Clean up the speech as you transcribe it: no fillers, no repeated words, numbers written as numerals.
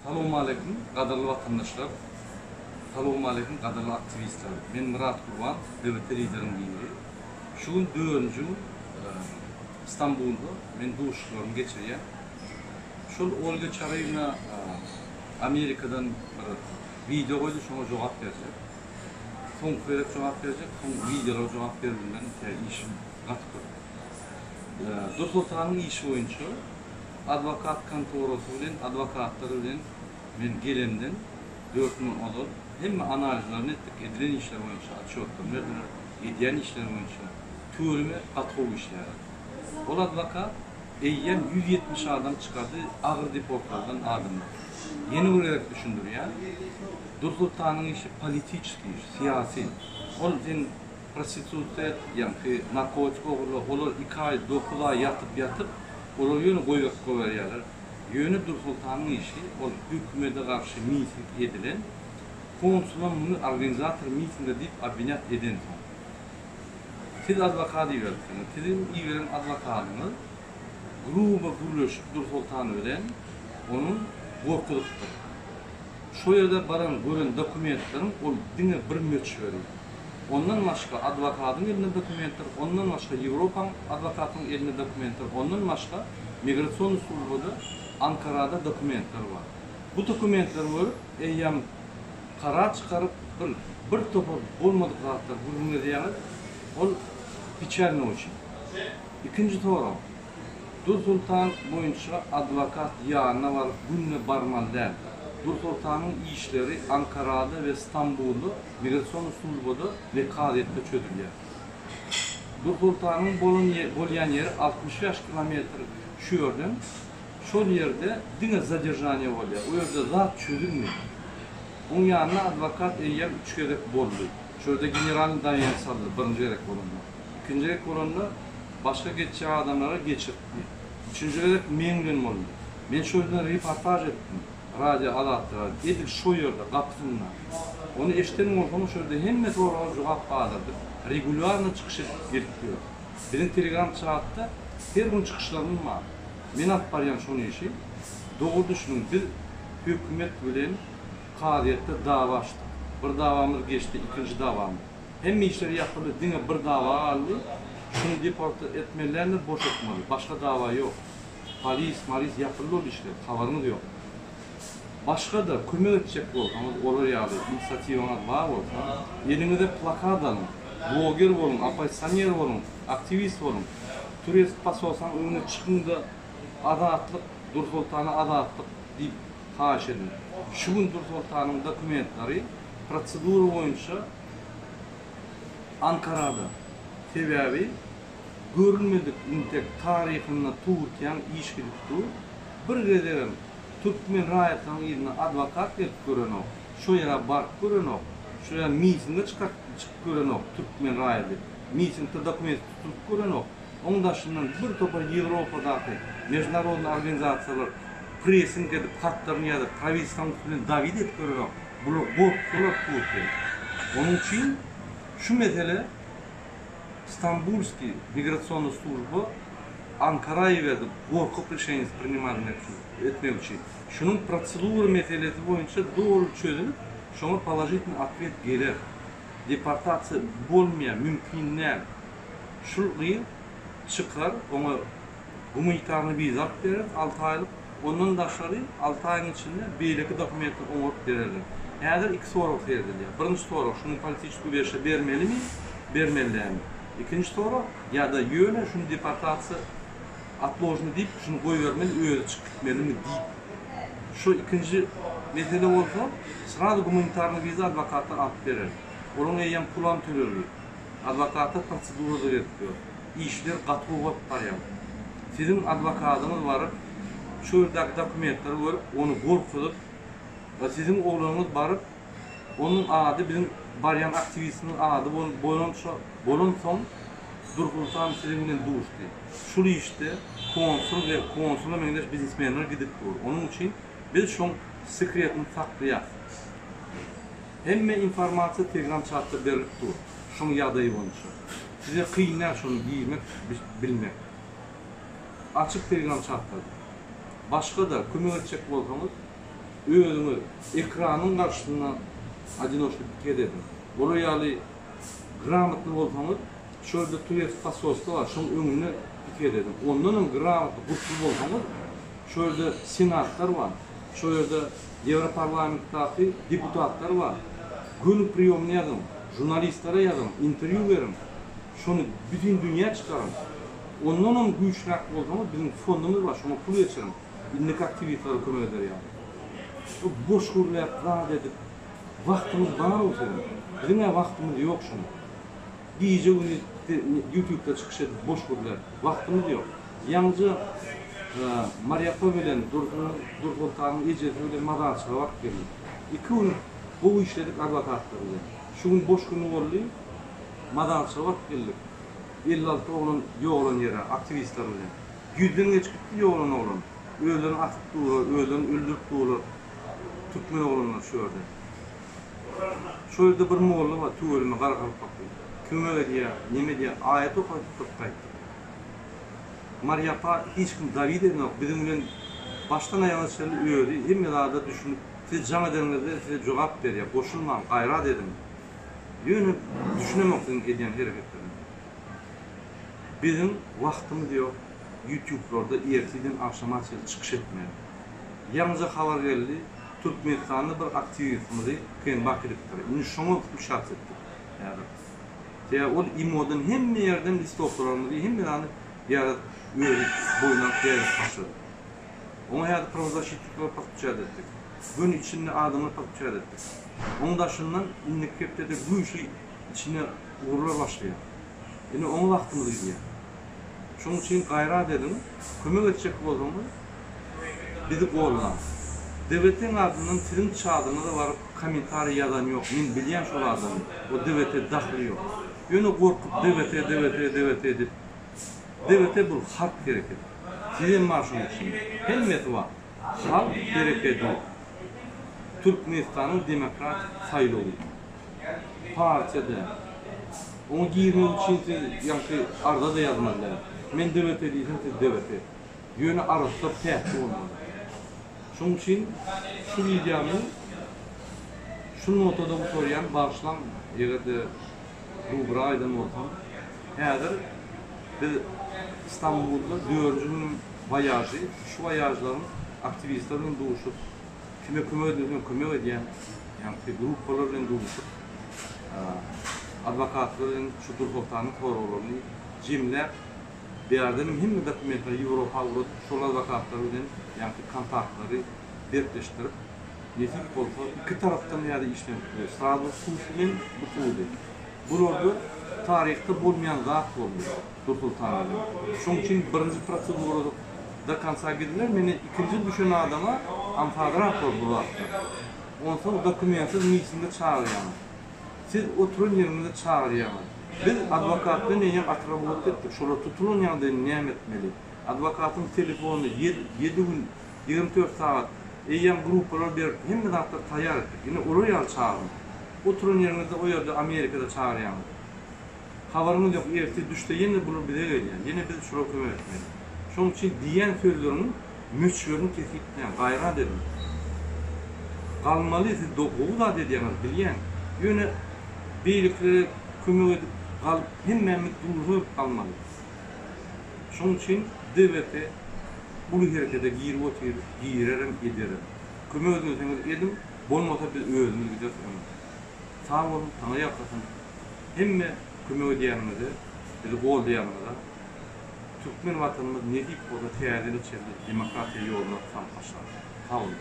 Salowmaleýkim gadyrly watandaşlar! Salowmaleýkim gadyrly aktiwistler! Men Myrat Gurban, DWT lideriň biri. Şu gün dördünji gün Stambulda men duşuşyklarymy geçirýän. Şol Olga Çaryýewna Amerikadan bir wideo goýdy, şoňa jogap berjek. Soňky gezek jogap berjek, soň wideolara jogap berip bilmen, sebäbi işim gaty köp. Dursoltanyň işi boýunça adwokat kontorasy bilen, adwokatlar bilen men gelemden dört gün ozal hemme analizlerini etdik, edilen işler boýunça otçýotlaryny berdiler, edýän işleri boýunça. Tüweleme gaty gowy işleýärler. Ol adwokat eýýäm 170 adam çykardy agyr deportlardan adamlar. Ýene bir gezek düşündirýän, Dursoltanyň işi politiçeskiý iş, syýasy. Ol sen Prostitusiýa et, ýaňky narkotik ogurla, olar iki aý, dokuz aý ýatyp ýatyp, olary ýöne goýberip goýberýärler. Ýöne Dursoltanyň işi, ol hökümede garşy miting edilen, konsulam muny organizator mitinga diýip obwinýat edensoň. Siz adwokat iberipsiňiz, siziň iberen adwokadyňyz grubo gürleşip Dursoltan bilen onuň gorkuzypdyr. Şo ýerde baran gören dokumentleriň ol diňe bir möçberi. Ondan başga adwokadyň elinde dokumentler, ondan başga Ýewropaň adwokatynyň elinde dokumentler, ondan başga migrasionnyý službada Ankarada dokumentler bar. Bu dokumentleri görüp eýýäm karar çykaryp bir bir topar bolmadyk zatlar gürrüň edýäňiz, ol piçalno üçin. Ikinji sorag. Dursoltan boýunça adwokat ýanyna baryp günde barmaly däl. Dursoltanyň işleri Ankarada we Stambulda migrasion službada we kazyýetde çözülýär. Dursoltanyň bolan bolýan ýeri 65 kilometr şu ýerden, şol ýerde diňe zaderžaniýe bolýar, o ýerde zat çözülmeýär. Oň ýanyna adwokat eýýäm üç gezek boldy. Şu ýerde generalnyý daýanç saldy birinji gezek bolanda. Ikinji gezek bolanda başga geçjek adamlara geçirtdi. Üçünji gezek meň bilen boldy. Men şo ýerden reportaž etdim. Radio Azatlyga edil şo ýerde gapysynda. Ony eşden bolsaňyz şo ýerde hemme soraga jogap galdyrdyk. Regulýarno çykyş edip gelip ýör. Biziň telegram çatda her gün çykyşlarymyz bar. Men alyp barýan şony işi. Dogry düşüniň biz hökümet bilen kazyýetde dawa açdyk. Bir dawamyz geçdi ikinji dawamyz. Hemme işler ýapyldy diňe bir dawa galdy. Şuny deport etmeli däldir boşatmaly. Başga dawa ýok. Polis malis ýapyldy ol işler habaryňyz ýok. Başga-da kömek etjek bolsaňyz olar ýaly inisiatiwaňyz bar bolsa eliňize plakat alyň, bloger boluň, oppozisioner boluň, aktiwist boluň, turesk posolstwanyň öňüne çykyňda azatlyk Dursoltana azatlyk diýip haýyş ediň. Şu gün Dursoltanyň dokumentleri prosedura boýunça Ankarada. Sebäbi görülmedik intek taryhynda Türkiýäň iş gidip dur. Bir gezegem türkmen raýatlaryň yzyna adwokat gelip görenok, şo ýere baryp görenok, şo ýere mitinge çykaryp çykyp görenok türkmen raýady. Mitingde dokument tutulyp görenok. Oň daşyndan bir topar Ýewropadaky mežnarodnyý organizasiýalar pressing edip hatlaryny ýazyp prawitelstwaň üstünden dawid edip görenok. Bular gorkdular Türkiýe. Onuň üçin şu mesele Stambulskiý migrasionnyý služba Ankara iberdi gorkup rişeniýa prinimat etmek üçin. Şunuň protsedura meselesi boýunça doly çözülip, şoňa položitelnyý otwet geler. Deportasiýa bolmaýar, mümkin däl. Şul gyz çykar, oňa gumanitarnyý wiza alyp bereris alty aýlyk. Ondan daşary alty aýyň içinde beýleki dokumentleri oňaryp bererler. Häzir iki sorag seredilýär. Birinji sorag, şuny politiçeskiý ubežişe bermelimi, bermeli dälmi? Ikinji sorag, ýa-da ýöne şuny deportasiýa otložny diýip, şuny goýbermeli, özi çykyp gitmelimi diýip. Şu ikinji mesele bolsa, srazu gumanitarnyý wiza adwokatlar alyp berer. Olaň eýýäm pulam töleldi. Adwokatlar prosedurada gezip ýör. Işler gaty gowy alyp barýar. Siziň adwokadyňyz baryp, şu ýerdäki dokumentleri görüp, ony gorkuzyp, we siziň oglanyňyz baryp, onuň ady biziň barýan aktiwistimiziň ady bolança bolansoň, Dursultan siziň bilen duşdy. Şul işde konsul we konsula meňzeş biznesmenler gidip dur. Onuň üçin biz şoň sekretini saklaýas. Hemme informasiýa telegram çatda berlip dur. Şoň ýagdaýy boýunça. Size kyn däl şony girmek bilmek. Açyk telegram çatlarda. Başga-da kömek etjek bolsaňyz. Özüňiz ekranyň garşysynda odinoçny piket ediň. Olar ýaly gramotny bolsaňyz, şu ýerde tureski posolstwo bar, şoň öňünde piket ediň. Ondanam gramotny, gurply bolsaňyz, şu ýerde senatlar bar, şu ýerde Ýewroparlamentdaky deputatlar bar. Göni priýomny ýazyň, žurnalistlere ýazyň, interwýu beriň. Şony bütin dünýä çykaryň. Ondanam güýçräk bolsaňyz, biziň fondumyz bar, şoňa pul geçiriň. Indiki aktiwistlere kömek eder ýaly. Bu boş gürläp zat edip wagtyňyz bar-ow siziň. Biziň-ä wagtymyz ýok şoňa. Gije gündiz ýutubda çykyş edip boş gürläp wagtymyz ýok. Ýaňyja Marýapa bilen Dursunyň Dursoltanyň ejesi bilen mazarçyga baryp geldik. Iki gün gowy işledik adwokatlar bilen. Şu gün boş güni boldy. Mazarçyga baryp geldik. 56 oglan ýogalan ýere aktiwistler bilen. Ýüzden geçip gitdi ýogalan oglan. Özlerini asyp durlar, özlerini öldürip durlar türkmen oglanlar şu ýerde. Şo ýerde bir molla bar tüweleme garagalpakly. Kömek edýär, neme edýär, aýat okadyp durup gaýtdyk. Marýapa hiç kim dawid edenok, biziň bilen başdan aýagyna çenli özi hemme zada düşünip, siz jaň edeniňizde size jogap berýär, goşulmaň, gaýrat ediň. Ýöne düşünemok siziň edýän hereketleriňize. Biziň wagtymyz ýok ýutublarda ertirden agşama çenli çykyş etmäge. Ýaňyja habar geldi, Türkmenistanda bir aktiwistimizi KNB äkidipdir. Indi şoňa wkluçats etdik häzir. Sebäbi ol imodan hemme ýerden listowkalarymyzy hemme zady ýazyp özi boýun alyp ýaýradyp başlady. Oňa häzir prawozasşitnikleri podключat etdik. Gün içinde adamlary podключat etdik. Oň daşyndan indiki hepdede güýçli içine ugurlar başlaýar. Ine oňa wagtymyz gidýär. Şonuň üçin gaýrat ediň, kömek etjek bolsaňyz bizi gollaň. DWT-iň adyndan siziň çadyňyza baryp kommentariý ýazan ýok, men bilýän şol adamy, o DWT dahly ýok. Ýöne gorkup DWT DWT DWT diýip DWT bul halk hereketi. Sizem bar şonuň içinde. Hemmesi bar. Halk herekedi Türkmenistanyň demokratik saýlawy. Partiýa däl. Oňa girmek üçin siz ýaňky arza-da ýazmaly däl. Men DWP diýsem siz DWP. Ýöne arassa päkli bolmaly. Şonuň üçin şu wideony şu notada gutarýan, bagyşlaň eger-de grubrak aýdan bolsam. Häzir biz Stambulda dördünji günüň woýažy, şu woýažlaryň aktiwistler bilen duşup, Kime kömek edilse kömek edýän, ýaňky gruppalar bilen duşup, adwokatlar bilen şu Dursoltanyň soraglaryny jemläp, bärdenem hemme dokumentleri Ýewropa ugradyp, şol adwokatlar bilen ýaňky kontaktlary berkleşdirip, nesip bolsa iki tarapdan ýa-da işlenip biler. Strasburg sud bilen bu sudy. Bularda taryhda bolmaýan zat boldy Dursoltan bilen. Şoň üçin birinji prosedura do konca gidiler, meni ikinji düşen adama aňsadrak bor bu zatlar. Onsoň dokumentsiz mitinge çagyrýaňyz. Siz oturan ýeriňizde çagyrýaňyz. Biz adwokat bilen eýýäm otrabotka etdik, şolar tutulan ýagdaýynda näme etmeli? Adwokatyň telefony ýedi gün, 24 sagat, eýýäm gruppalar berip hemme zatlary taýýar etdik. Ine olar ýaly çagyryň. Oturan ýeriňizde o ýerde Amerikada çagyrýaňyz. Habaryňyz ýok, ertir düşde ýene bular bize gelýär. Ýene biz şulara kömek etmeli. Şonuň üçin diýýän sözleriňiň möçberini kesgitläň, gaýrat ediň. Galmaly, siz gowy zat edýäňiz, bilýän. Ýöne beýlekilere kömek edip galyp hemmämiz duzak galmaly. Şonuň üçin DWP uly herekete girip otyr, girerem, ederem. Kömek edmeseňiz ediň, bolmasa biz özümiz gideris öňe. Sag boluň, Taňry ýalkasyn. Hemme kömek edýäniňize, bizi goldaýanyňyza Türkmen watanymyz nesip bolsa täze ýyla çenli demokratiýa ýoluna salyp başlar. Sag boluň.